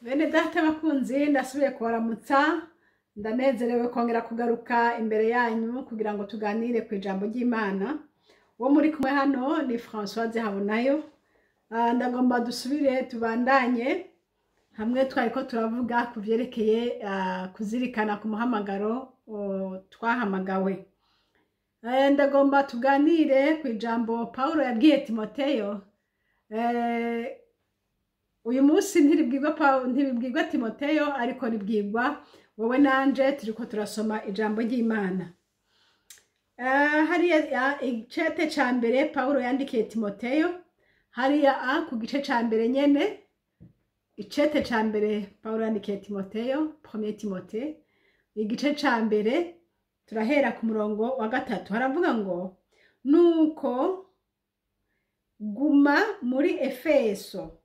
Bene data bakunzi, ndasubiye kubaramutsa. Ndanezerewe kongera kugaruka imbere yanyu kugira ngo tuganire ku ijambo ry'Imana. Uwo muri kumwe hano ni Françoise Habonayo. Ndagomba dusubire tubandanye hamwe twariko turavuga ku vyerekeye kuzirikana ku muhamagaro twahamagawe. Ndagomba tuganire ku ijambo Paulo yabwiye Timoteyo. Uyu munsi ntibibwirwa Timoteyo, ariko ribwirwa wowe nanje turiko turasoma ijambo ry'Imana. Hariya icete ca mbere Paulo yandikiye Timoteyo, hariya ku gice ca mbere nyene, icete ca mbere Paulo yandikiye Timoteyo, Premier Timothée, igice ca mbere, turahera ku murongo wa 3. Haravuga ngo: nuko guma muri Efeso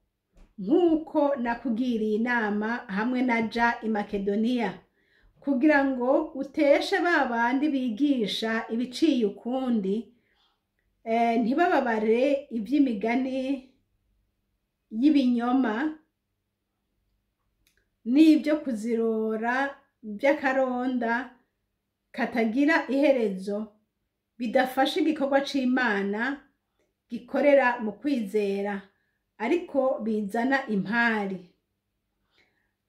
nk'uko nakugiriye inama hamwe na ja i Makedoniya, kugira ngo uteshe ba bandi bigisha ibiciye ukundi, ntibababare iby'imigani y'ibinyoma n'ibyo kuzirora by'akaronda katagira iherezo, bidafasha igikorwa c'Imana gikorera mu kwizera, ariko bizana impari.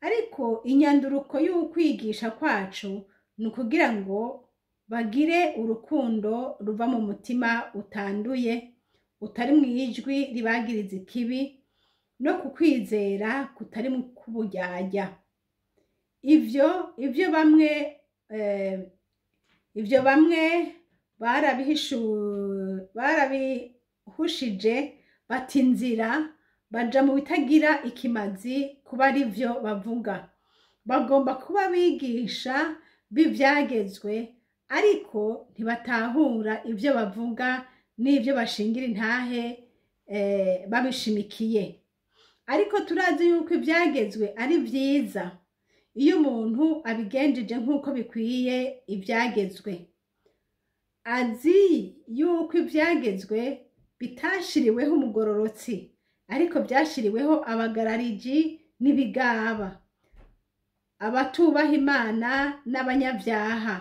Ariko inyanduruko y'ukwigisha kwacu ni ukugira ngo bagire urukundo ruva mu mutima utanduye, utari mu ijwi ribagiriza ikibi, no ku kwizera kutari mu kuburyarya. Ivyo bamwe barabihushije bata inzira, baja mu bitagira ikimazi kuba ari vyo bavuga. Bagomba kuba bigisha b'ivyagezwe, ariko ntibatahura ivyo bavuga n'ivyo bashingira intahe babishimikiye. Ariko turazi yuko ivyagezwe ari vyiza iyo umuntu abigenjeje nk'uko bikwiye ivyagezwe. Azi yuko ivyagezwe bitashiriweho umugororotsi, ariko byashiriweho abagarariji n'ibigaba, abatubaha Imana n'abanyabyaha,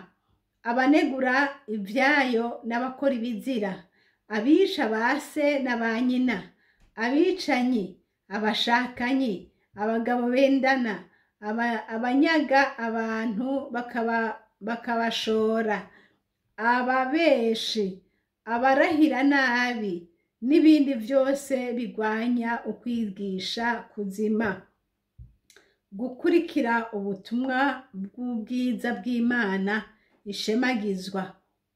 abanegura ibyayo n'abakora ibizira, abica ba se na ba nyina, abicanyi, abashakanyi, abagabo bendana, abanyaga abantu bakabashora, ababeshi, abarahira nabi, n'ibindi vyose bigwanya ukwigisha kuzima. Gukurikira ubutumwa bw'ubwiza bw'Imana ishemagizwa,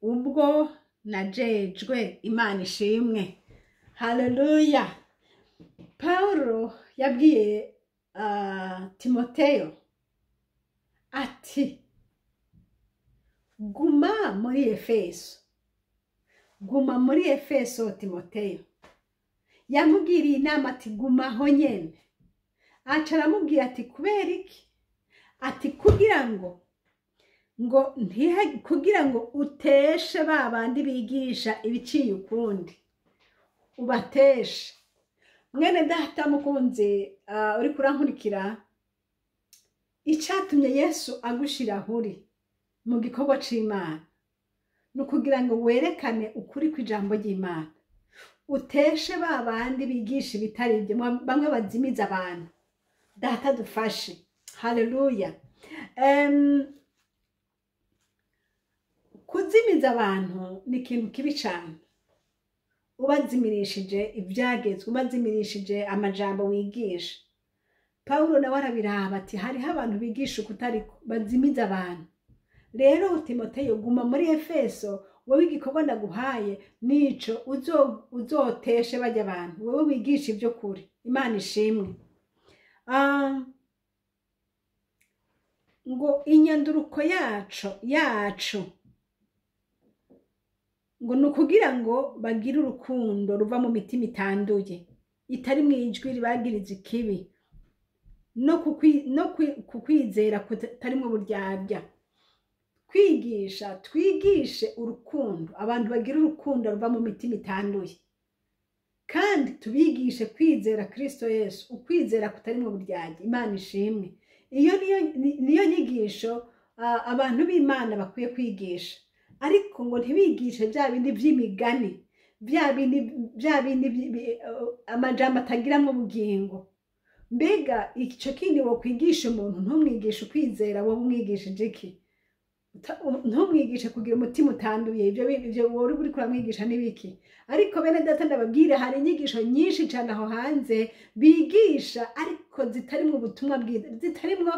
ubwo najejwe. Imana ishimwe. Haleluya. Paulo yabwiye Timoteyo ati: guma muri Efeso, guma muri Efeso. Timoteyo yamubwiriye inama ati: guma aho nyene. Aca aramubwira ati: kubera iki? Ati: kugira ngo uteshe ba bandi bigisha ibiciye ukundi, ubateshe. Mwene data mukunzi, uri kurankurikira, icatumye Yesu agushira ahuri mu gikorwa c'Imana ni ukugira ngo werekane ukuri kw'ijambo ry'Imana, uteshe ba bandi bigisha ibitari ibyo, bamwe bazimiza abantu. Data dufashe. Haleluya. Kuzimiza abantu ni ikintu kibi cane. Ubazimirishije ivyagezwe, ubazimirishije amajambo wigisha. Paulo nawe arabiraba ati: hariho abantu bigisha ukutariko, bazimiza abantu. Rero Timoteyo, guma muri Efeso, wowe igikorwa ndaguhaye nico, uzoteshe bajya abantu, wowe wigisha ibyo kuri. Imana ishimwe. Ngo inyanduruko yacu ngo ni ukugira ngo bagire urukundo ruva mu mitima itanduye, itari mu ijwi ribagiriza ikibi, no kukwizera kutarimwo uburyarya. Kwigisha, twigishe urukundo, abantu bagira urukundo ruva mu mitima itanduye. Kandi tubigishe kwizera Kristo Yesu, ukwizera kutarimwo uburyarya. Imana ishimwe. Iyo niyo nyigisho abantu b'Imana bakwiye kwigisha, ariko ngo ntibigishe bya bindi by'imigani, bya bindi amajambo atagiramwo ubugingo. Mbega icyo kindi wokwigisha umuntu, ntumwigishe ukwizera, wowe umwigishije iki? Ntumwigishe kugira umutima utanduye, ibyo wowe uriko uramwigisha n'ibiki? Ariko bene data, ndababwire, hari inyigisho nyinshi cyane aho hanze bigisha, ariko zitarimwo ubutumwa bwiza, zitarimwo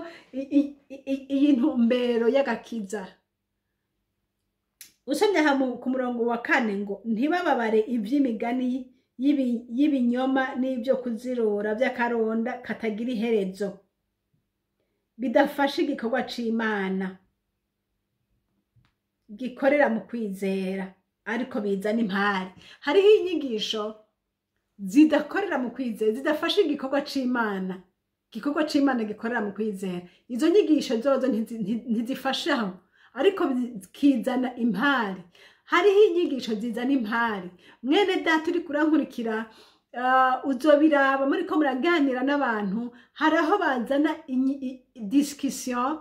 iyi ntumbero y'agakiza. Usomye aha ku murongo wa 4 ngo ntibababare iby'imigani y'ibinyoma n'ibyo kuzirura by'akaronda katagira iherezo, bidafasha igikorwa c'Imana gikorera mu kwizera, ariko bizana impari. Hariho inyigisho zidakorera mu kwizera, zidafasha igikorwa c'Imana, igikorwa c'Imana gikorera mu kwizera. Izo nyigisho zozo ntizifashaho, ariko zikizana impari. Hariho inyigisho zizana impari. Mwene data uri kurankurikira, uzobiraba muriko muraganira n'abantu, hari aho bazana discussion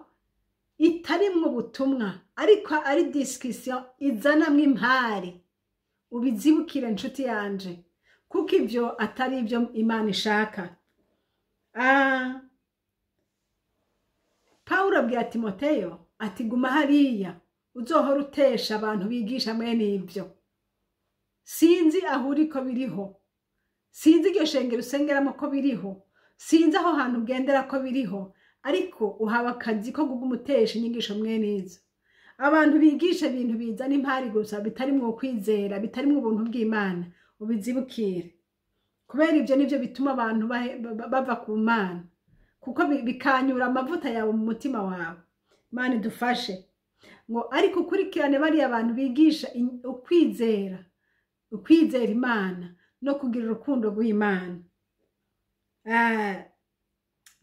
itarimwo ubutumwa, ariko ari discussion izanamwo impari. Ubizibukire, nshuti yanje, kuko ivyo atari ibyo Imana ishaka. Pawulo abwira Timoteyo ati: "Guma hariya, uzohora utesha abantu bigisha mwene ibyo." Sinzi aho uri ko biriho, sinzi iryo shengero usengeramo ko biriho, sinzi aho hantu ugendera ko biriho, ariko uhawe akazi ko kuguma utesha inyigisho mwene izo. Abantu bigisha ibintu bizana impari gusa, bitarimwo ukwizera, bitarimwo ubuntu bw'Imana, ubizibukire, kubera ibyo nivyo bituma abantu bava ku Mana, kuko bikanyura amavuta yawe mu mutima wawe. Imana idufashe. Ngo ariko ukurikirane bariya bantu bigisha ukwizera, ukwizera Imana no kugira urukundo rw'Imana.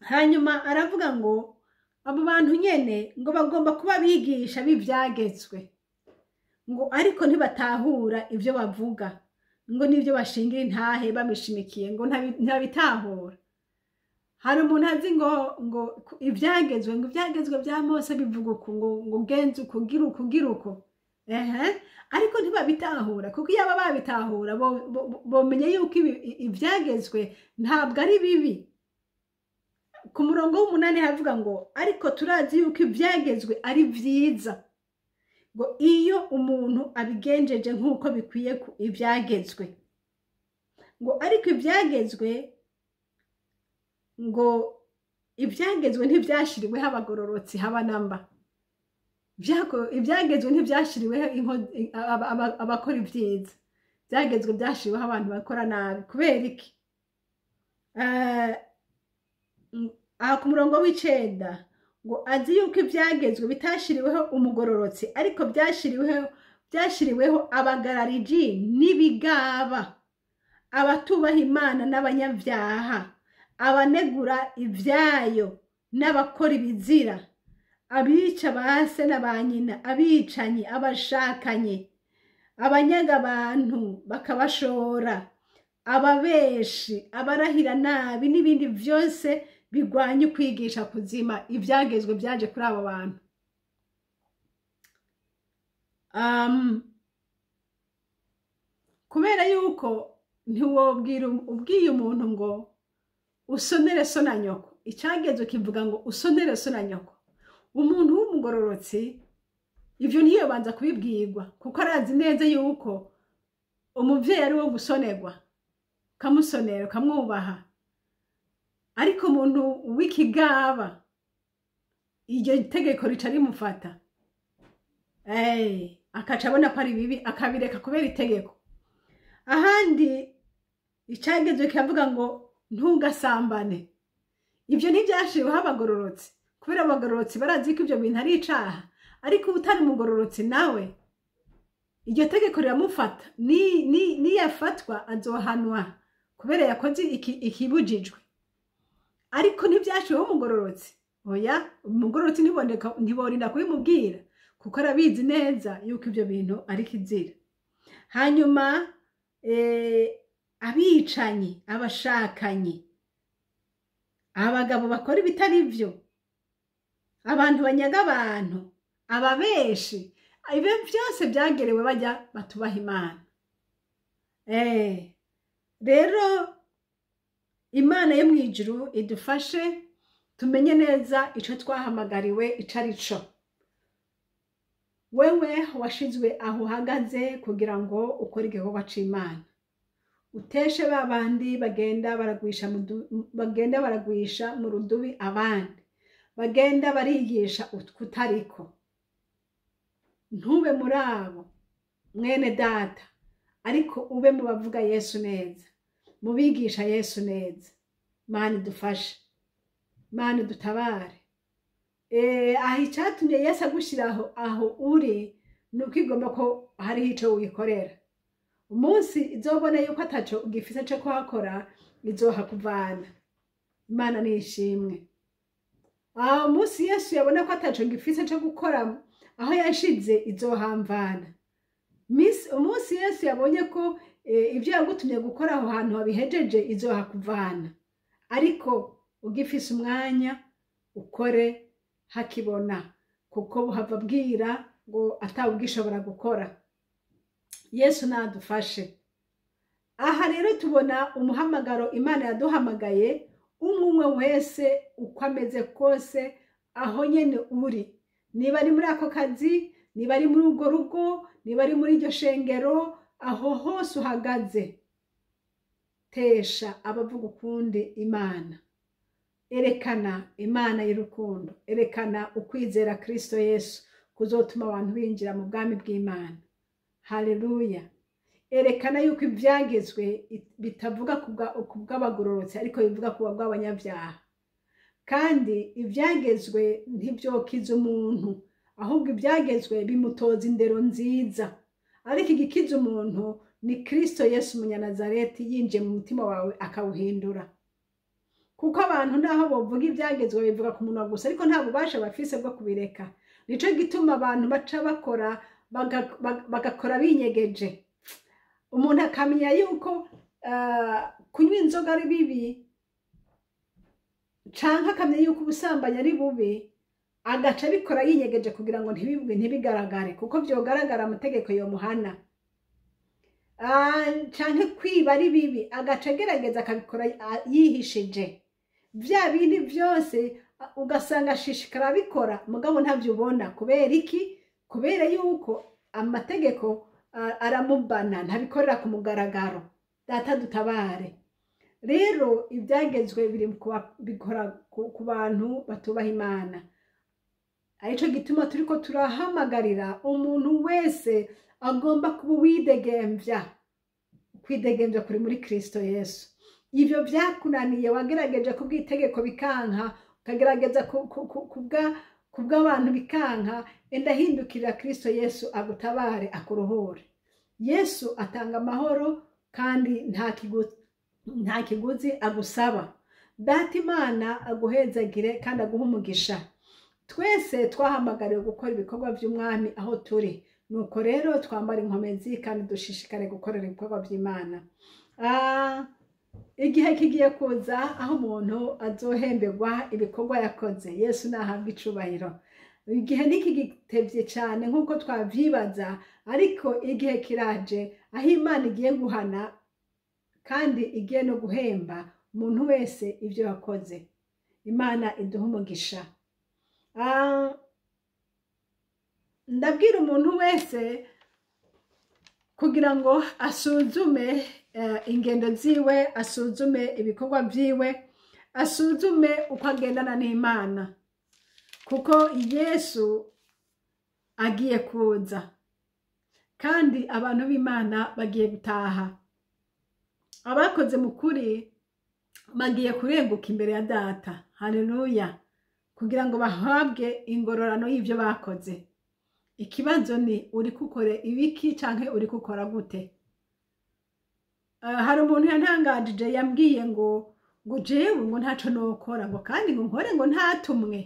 Hanyuma aravuga ngo abo bantu nyene ngo bagomba kuba bigisha b'ivyagezwe, ngo ariko ntibatahura ivyo bavuga, ngo n'ivyo bashingira intahe bamishimikiye, ngo ntabitahura. Hari umuntu azi ngo ivyagezwe, ngo ivyagezwe vya Mose bivuga uku, ngo genza uku, gira uku, gira uku, ehe, ariko ntibabitahura, kuko iyo aba babitahura bomenye yuko ivyagezwe ntabwo ari bibi. Ku murongo w'8 havuga ngo ariko turazi yuko ivyagezwe ari vyiza, ngo iyo umuntu abigenjeje nk'uko bikwiye ivyagezwe, ngo ariko ivyagezwe, ngo ivyagezwe ntivyashiriweho abagororotsi haba namba. Ivyagezwe ntivyashiriweho abakora ivyiza, ivyagezwe byashiriweho abantu bakora nabi. Kubera iki? Aha ku murongo w'9 ngo azi yuko ivyagezwe bitashiriweho umugororotsi, ariko byashiriweho abagarariji n'ibigaba, abatubaha Imana n'abanyabyaha, abanegura ibyayo n'abakora ibizira, abica ba se na ba nyina, abicanyi, abashakanye, abanyaga abantu bakabashora, ababeshi, abarahira nabi, n'ibindi byose bigwanya ukwigisha kuzima. Ibyagezwe byaje kuri abo bantu. Kubera yuko ntiwobwira, ubwiye umuntu ngo usonere so na nyoko, icyagezwe kivuga ngo usonere so na nyoko. Umuntu w'umugororotsi ivyo ntiyobanza kubibwirwa, kuko arazi neza yuko umuvyeyi ari wo gusonerwa, ukamusonera, ukamwubaha. Ariko umuntu w'ikigaba iryo tegeko rica rimufata, akaca abona ko ari bibi, akabireka kubera itegeko. Ahandi icagezwe kiravuga ngo ntugasambane. Ibyo ntibyashiriweho abagororotsi, kubera abagororotsi barazi ko ibyo bintu ari icaha. Ariko utari umugororotsi nawe iryo tegeko riramufata, niyafatwa azohanwa kubera yakoze ikibujijwe. Ariko ntibyashiriweho umugororotsi, oya. Umugororotsi ntiborinda kubimubwira, kuko arabizi neza yuko ibyo bintu ari kizira. Hanyuma Abicanyi, abashakanyi, abagabo bakora ibitari byo, abantu banyaga abantu, ababeshi, ibyo byose byagerewe bajya batubaha Imana. Rero Imana yo mu ijuru idufashe tumenye neza icyo twahamagariwe icyo ari cyo. Wewe washizwe aho uhagaze kugira ngo ukore igikorwa c'Imana, uteshe ba bandi bagenda baragwisha mu rudubi abandi, bagenda barigisha kutariko. Ntube muri abo, mwene data, ariko ube mu bavuga Yesu neza, mu bigisha Yesu neza. Mana idufashe, Mana idutabare. Aho icyatumye Yesu agushyiraho aho uri ni uko igomba ko hariho icyo wikorera. Umunsi izobona yuko ataco ugifise co kuhakora, izohakuvana. Imana nishimwe. Aho umunsi Yesu yabona ko ataco ngifise co gukora aho yashize, izohamvana. Umunsi Yesu yabonye ko ibyo yagutumye gukora aho hantu wabihejeje, izohakuvana. Ariko ugifise umwanya, ukore hakibona, kuko buhava bwira ngo atawugishobora gukora. Yesu nadufashe. Aha rero tubona umuhamagaro Imana yaduhamagaye, umwe umwe wese uko ameze kose, aho nyene uri, niba ari muri ako kazi, niba ari muri urwo rugo, niba ari muri iryo shengero, aho hose uhagaze, tesha abavuga ukundi Imana, erekana Imana y'urukundo, erekana ukwizera Kristo Yesu kuzotuma abantu binjira mu bwami bw'Imana. Haleluya! Erekana yuko ibyagezwe bitavuga ku bw'abagororotse, ariko bivuga ku bw'abanyabyaha. Kandi ibyagezwe ntibyokiza umuntu, ahubwo ibyagezwe bimutoza indero nziza. Ariko igikiza umuntu ni Kristo Yesu Umunyanazareti yinjiye mu mutima wawe akawuhindura. Kuko abantu naho bavuga ibyagezwe, bivuga ku munwa gusa, ariko nta bubasha bafise bwo kubireka. Nico gituma abantu baca bakora, bagakora binyegeje. Umuntu akamenya yuko kunywa inzoga ari bibi, canke akamenya yuko ubusambanyi ari bubi, agaca abikora yinyegeje kugira ngo ntibibwe, ntibigaragare, kuko vyogaragara amategeko yomuhana. Canke kwiba ari bibi, agaca agerageza akabikora yihishije. Vya bindi byose ugasanga ashishikara abikora, mugabo ntavyo ubona. Kubera iki? Kubera yuko amategeko aramubana, ntabikorera ku mugaragaro. Data dutabare. Rero ibyagezwe biri bikora ku bantu batubaha Imana. Arico gituma turiko turahamagarira umuntu wese agomba kuba uwidegemvya, kwidegemvya kuri muri Kristo Yesu. Ivyo vyakunaniye, wagerageje kubw'itegeko bikanka, ukagerageza kubw'abantu bikanka, enda hindukirira Kristo Yesu agutabare, akuruhure. Yesu atanga amahoro kandi nta kiguzi agusaba. Data Imana aguhezagire kandi aguhe umugisha. Twese twahamagariwe gukora ibikorwa by'Umwami aho turi. Nuko rero twambara inkomezi kandi dushishikare gukorera ibikorwa by'Imana. Igihe kigiye kuza aho umuntu azohemberwa ibikorwa yakoze. Yesu nahabwa icubahiro. Igihe ntikigitevye cyane nk'uko twavyibaza, ariko igihe kiraje aho Imana igiye guhana kandi igiye no guhemba umuntu wese ibyo yakoze. Imana iduha umugisha. Ndabwira umuntu wese kugira ngo asuzume ingendo ziwe, asuzume ibikorwa byiwe, asuzume uko agendana n'Imana, kuko Yesu agiye kuza kandi abantu b'Imana bagiye gutaha. Abakoze mu kuri bagiye kurenguka imbere ya Data. Haleluya! Kugira ngo bahabwe ingororano y'ibyo bakoze. Ikibazo ni uri gukora ibiki canke uri gukora gute? Hari umuntu yantangajije, yambwiye ngo jewe ngo ntaco nokora, ngo kandi ngo nkore ngo ntatumwe.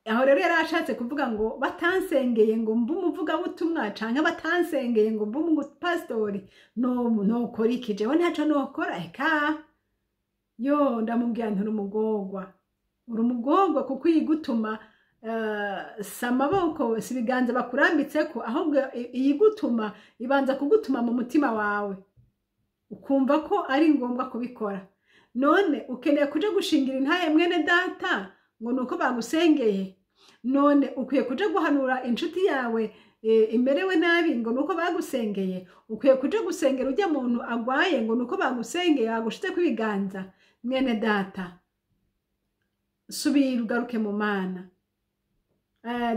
Aho rero yari ashatse kuvuga ngo batansengeye ngo mbe umuvugabutumwa, canke batansengeye ngo mbe umupasitori, no nokora iki? Jewe ntaco nokora. Eka yo, ndamubwira nti: "Uri umugorwa, uri umugorwa, kuko iyigutuma si amaboko, si ibiganza bakurambitseko, ahubwo iyigutuma ibanza kugutuma mu mutima wawe, ukumva ko ari ngombwa kubikora. None ukeneye kuja gushingira intahe mwene data ngo ni uko bagusengeye? None ukwiye kuja guhanura inshuti yawe imerewe nabi ngo ni uko bagusengeye? Ukwiye kuja gusengera ujya muntu agwaye ngo ni uko bagusengeye, bagushizeko ibiganza? Mwene data, subira ugaruke mu Mana.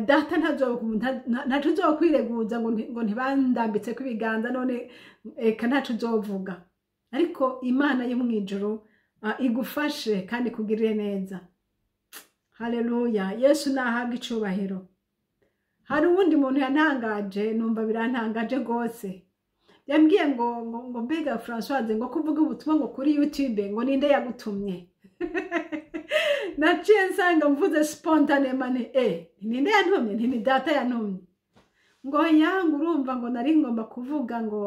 Data ntaco uzokwireguza ngo ntibandambitseko ibiganza none, eka ntaco uzovuga. Ariko Imana yo mw'ijuru igufashe kandi ikugirire neza. Haleluya, Yesu nahabwa icubahiro. Hari uwundi muntu yantangaje, numva birantangaje rwose. Yambwiye ngo mbega Françoise, ngo kuvuga ubutumwa ngo kuri YouTube, ngo ninde yagutumye? Naciye nsanga mvuze spontanément nti: "Ninde yantumye?" Nti: "Ni data yantumye." Ngo yanga, urumva ngo nari ngomba kuvuga ngo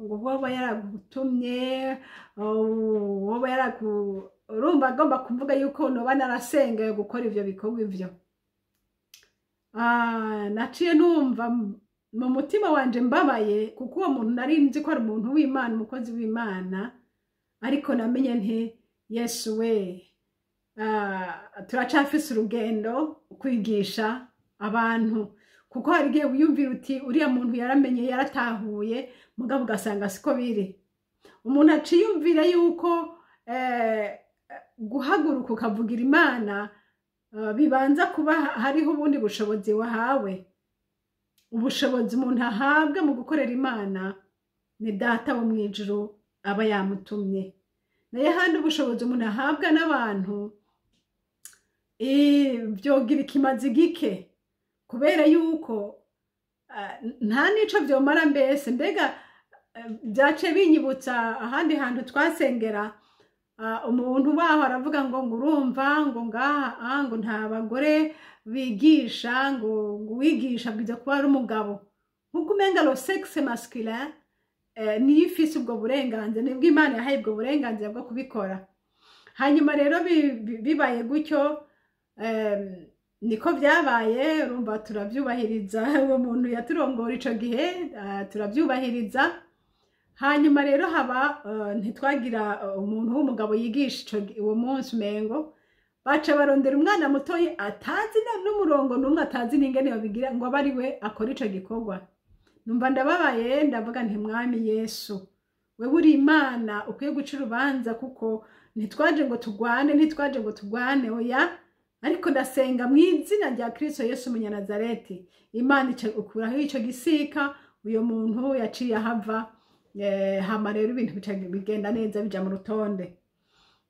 woba yaragutumye, woba yaragu, urumva agomba kuvuga yuko noba narasengeye gukora ivyo bikorwa ivyo. Naciye numva mu mutima wanje mbabaye, kuko uwo muntu nari nzi ko ari umuntu w'Imana, umukozi w'Imana. Ariko namenye nti: "Yesu we, turacafise urugendo kwigisha abantu", kuko hari igihe wiyumvira uti uriya muntu yaramenye, yaratahuye, mugabo ugasanga siko biri. Umuntu aciyumvira yuko guhaguruka ukavugira Imana bibanza kuba hariho ubundi bushobozi wahawe. Ubushobozi umuntu ahabwa mu gukorera Imana ni data wo mu ijuru aba yamutumye. Nayo ahandi ubushobozi umuntu ahabwa n'abantu byogira ikimazi gike, kubera yuko nta n'ico vyomara. Mbese mbega byace binyibutsa ahandi hantu twasengera, umuntu waho aravuga ngo urumva ngo ngaha ngo nta bagore bigisha, ngo uwigisha abwirizwa kuba ari umugabo, nkuko umenga le sexe masculin niyo ifise ubwo burenganzira, nibwo Imana yahaye ubwo burenganzira bwo kubikora. Hanyuma rero bibaye gutyo, niko byabaye. Urumva turabyubahiriza, uwo muntu yaturongora ico gihe turabyubahiriza. Hanyuma rero haba ntitwagira umuntu w'umugabo yigisha uwo munsi, umengo baca barondera umwana mutoyi atazi n'umurongo n'umwe, atazi n'ingene babigira, ngo abe ari we akora ico gikorwa. Numva ndababaye, ndavuga nti: "Mwami Yesu, wewe uri Imana, ukwiye guca urubanza, kuko ntitwaje ngo tugwane, ntitwaje ngo tugwane, oya. Ariko ndasenga mu izina rya Kristo Yesu Umunyanazareti, Imana ukuraho ico gisika." Uyo muntu yaciye ahava. Hama rero ibintu bica bigenda neza, bija mu rutonde.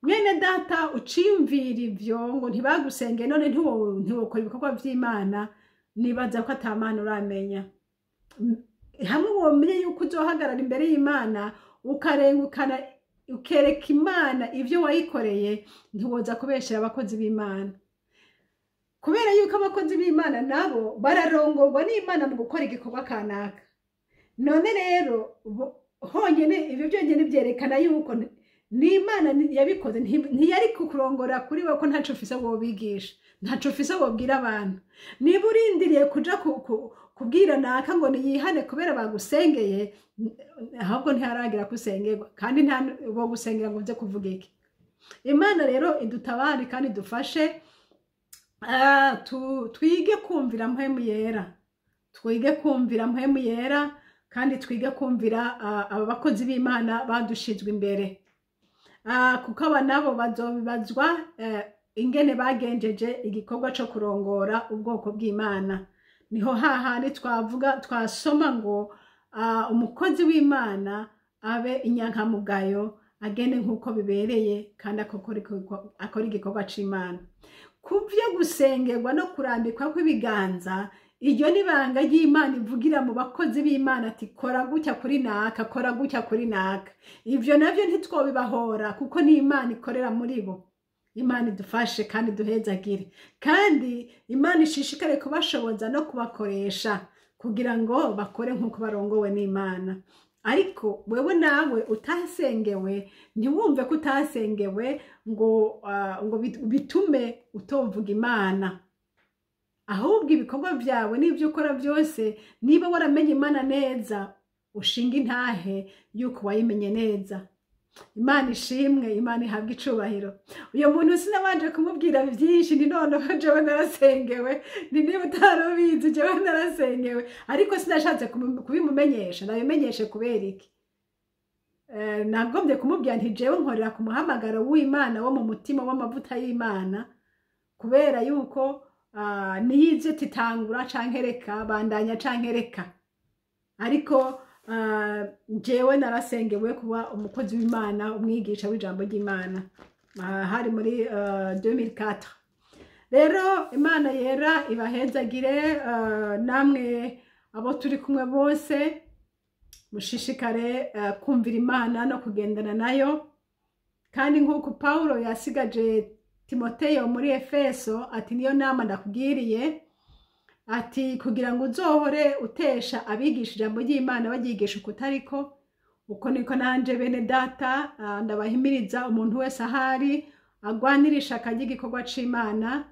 Mwene data uciyumvira ivyo ngo ntibagusenge none ntiwokora ibikorwa vy'Imana, nibaza ko ata Mana uramenya. Hamwe womenye yuko uzohagarara imbere y'Imana, ukarengukana, ukereka Imana ivyo wayikoreye, ntiwoza kubeshera abakozi b'Imana, kubera yuko abakozi b'Imana nabo bararongorwa n'Imana mu gukora igikorwa kanaka. None rero honyine ibyo byonyine byerekana yuko n'Imana yabikoze, ntiyari kukurongora kuri we, ko ntaco ufise wobigisha, ntaco ufise wobwira abantu. Niba urindiriye kuja kubwira naka ngo niyihane kubera bagusengeye, ahubwo ntiharagira kusengerwa, kandi nta bo gusengera ngo uze kuvuga iki. Imana rero idutabare kandi idufashe. Twige kumvira Mpwemu Yera, twige kumvira Mpwemu Yera, kandi twige kumvira aba bakozi b'Imana badushizwe imbere, kuko aba nabo bazobibazwa ingene bagenjeje igikorwa co kurongora ubwoko bw'Imana. Niho hahandi twavuga, twasoma ngo umukozi w'Imana abe inyankamugayo, agende nk'uko bibereye, kandi akora igikorwa c'Imana. Ku byo gusengerwa no kurambikwa kw'ibiganza, iryo ni ibanga ry'Imana ivugira mu bakozi b'Imana ati: "Kora gutya kuri naka, kora gutya kuri naka." Ivyo navyo ntitwobibahora, kuko ni Imana ikorera muri bo. Imana idufashe kandi duhezagire, kandi Imana ishishikare kubashoboza no kubakoresha kugira ngo bakore nk'uko barongowe n'Imana. Ariko wewe nawe utasengewe, ntiwumve ko utasengewe ngo bitume utovuga Imana. Ahubwo ibikorwa byawe n'ibyo ukora byose, niba waramenye Imana neza, ushinga intahe yuko wayimenye neza. Imana ishimwe, Imana ihabwa icubahiro. Uyo muntu sinabanje kumubwira byinshi, ni noneho jewe narasengewe, ni niba utarabizi jewe narasengewe, ariko sinashatse kubimumenyesha. Ndabimenyeshe kubera iki? Nagombye kumubwira nti jewe nkorera ku muhamagaro w'Imana wo mu mutima w'amavuta y'Imana, kubera yuko niyize titangura canke reka, bandanya canke reka. Ariko jewe narasengewe kuba umukozi w'Imana, umwigisha w'ijambo ry'Imana. Hari muri 2004. Rero Imana yera ibahezagire, namwe abo turi kumwe bose mushishikare kumvira Imana no kugendana nayo. Kandi nk'uko Paulo yasigaje Timoteyo muri Efeso, ati niyo nama ndakubwiriye, ati kugira ngo uzohore utesha abigisha ijambo ry'Imana baryigisha ukutariko, uko niko nanje bene data ndabahimiriza umuntu wese ahari agwanira ishaka ry'igikorwa c'Imana,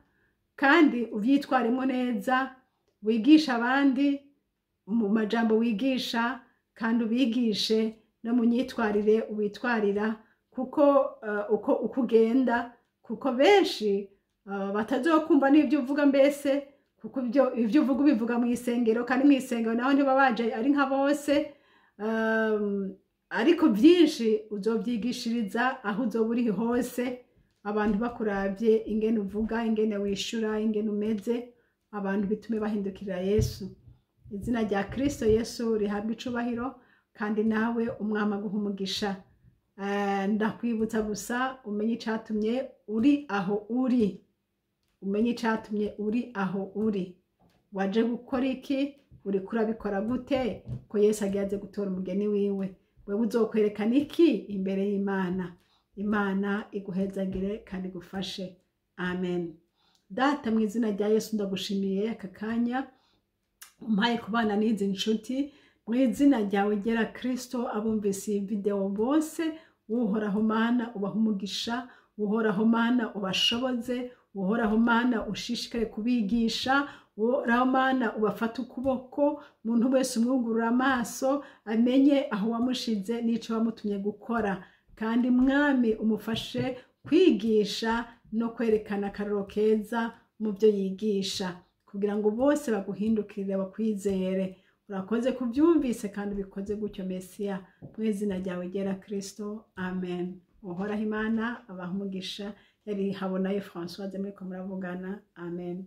kandi uvyitwaremo neza, wigisha abandi mu majambo wigisha, kandi ubigishe no mu myitwarire witwarira, kuko uko ugenda, kuko benshi batazokumva n'ibyo uvuga mbese, kuko ibyo uvuga ubivuga mu isengero, kandi mu isengero naho ntiba baje ari nka bose. Ariko byinshi uzobyigishiriza aho uzoba uri hose, abantu bakuravye ingene uvuga, ingene wishura, ingene umeze, abantu bitume bahindukirira Yesu. Izina rya Kristo Yesu rihabwa icubahiro, kandi nawe umwami aguha umugisha. Ndakwibutsa gusa umenye icatumye uri aho uri, umenye icatumye uri aho uri, waje gukora iki, uriko urabikora gute, ko Yesu agiye aze gutora umugeni wiwe, wewe uzokwerekana iki imbere y'Imana. Imana iguhezagire kandi igufashe. Amen. Data, mu izina rya Yesu ndagushimiye aka kanya umpaye kubana n'izi nshuti. Mu izina ryawe ryera Kristo, abumvise iyi video bose, Uhoraho Mana ubaha umugisha, Uhoraho Mana ubashoboze, Uhoraho Mana ushishikare kubigisha, Uhoraho Mana ubafate ukuboko, umuntu wese umwugurura amaso amenye aho wamushize n'ico wamutumye gukora, kandi Mwami umufashe kwigisha no kwerekana akarorero keza mu byo yigisha, kugira ngo bose baguhindukirire bakwizere. Urakoze kubyumvise kandi ubikoze gutyo Mesiya, mu izina ryawe ryera Kristo, amen. Uhoraho Imana abaha umugisha. Yari Habonayo Françoise muriko muravugana. Amen.